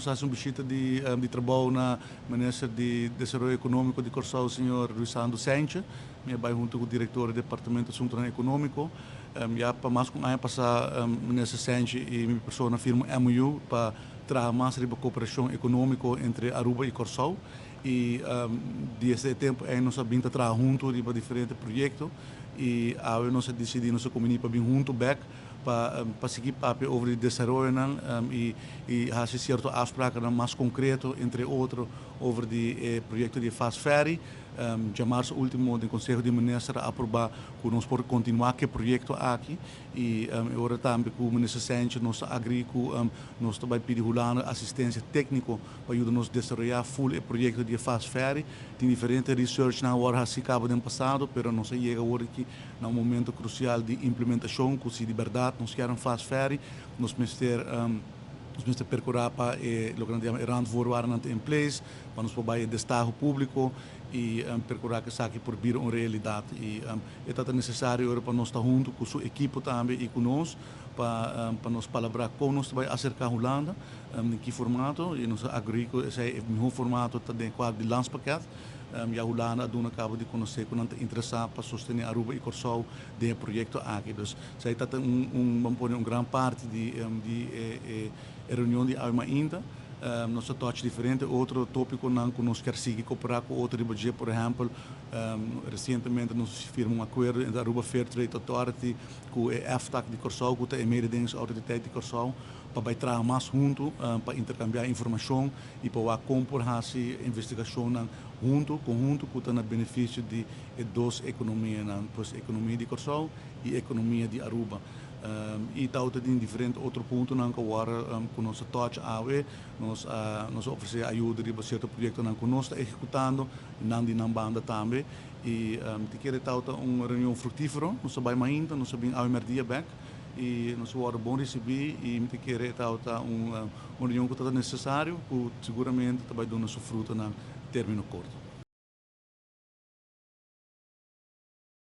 Nos a hasi un bishita di trabou na Minister di Desaroyo Ekonómiko di Kòrsou, señor Ruisando Cijntje. Mi a bai huntu ku direktor di Departamento Asuntunan Ekonómiko. Ya pa mas ku un aña pasá Minister Cijntje i mi persona a firma un MOU pa traha mas riba kooperashon ekonómiko entre Aruba i Kòrsou. I desde e tempu ei nos a bin ta traha huntu riba diferente proyekto i awe nos a disidí, nos a kuminí pa bin huntu bèk pa sigui papia over di desaroyonan i hasi sierto afsprakennan mas konkreto, entre otro over di e proyekto di e fast ferry. Djamarsa ultimo den Konseho di Minister a aprobá ku nos por kontinuá ku e proyekto aki i e ora tambe ku Minister Cijntje nos a agrí ku nos ta bai pidi Hulanda asistensia tékniko pa yuda nos desaroyá ful e proyekto di e fast ferry. Tin diferente researchnan awor hasi kaba den pasado, pero nos a yega awor aki na un momento krusial di implementashon ku si di bèrdat nos kier un fast ferry, nos mester perkurá pa e loke nan ta yama e randvoorwaardennan ta in place, pa nos por bai e destaho públiko i perkurá ku esaki por bira un realidat. I e ta ta nesesario ora pa nos ta huntu ku su ekipo tambe i ku nos pa nos palabrá kon nos ta bai aserká Hulanda, den ki formato, i nos a agrí ku esei e mihó formato ta den kuadro di landspakket. Ya Hulanda a duna kaba di konosé ku nan ta interesá pa sostené Aruba i Kòrsou den e proyekto aki. Dus esei ta ta un un ban pone un gran parti di di e e reunion di awe mainta. Nos a touch diferente otro tópikonan ku nos kier sigui koperá ku otro riba dje. Por ehèmpel, resientemente nos firma un akuerdo entre Aruba Fair Trade Authority ku e FTAC di Kòrsou ku ta e Mededingingsautoriteit di Kòrsou pa bai traha mas huntu pa interkambiá informashon i pa wak kon por hasi investigashonnan huntu, konhunto ku ta na benefisio di e dos ekonomianan, pues ekonomia di Kòrsou i ekonomia di Aruba. I tawata tin diferente otro puntonan ku awor ku nos a touch awe. Nos a nos a ofresé ayuda riba sierto proyektonan ku nos ta ehekutando, nan di nan banda tambe. I mi ta kere tawata un reunion fruktífero. Nos a bai mainta, nos a bin awe mèrdia bèk. I nos a wòrdu bon risibí i mi ta kere e tabata un reunion ku tabata nesesario ku siguramente ta bai duna su frutonan término korto.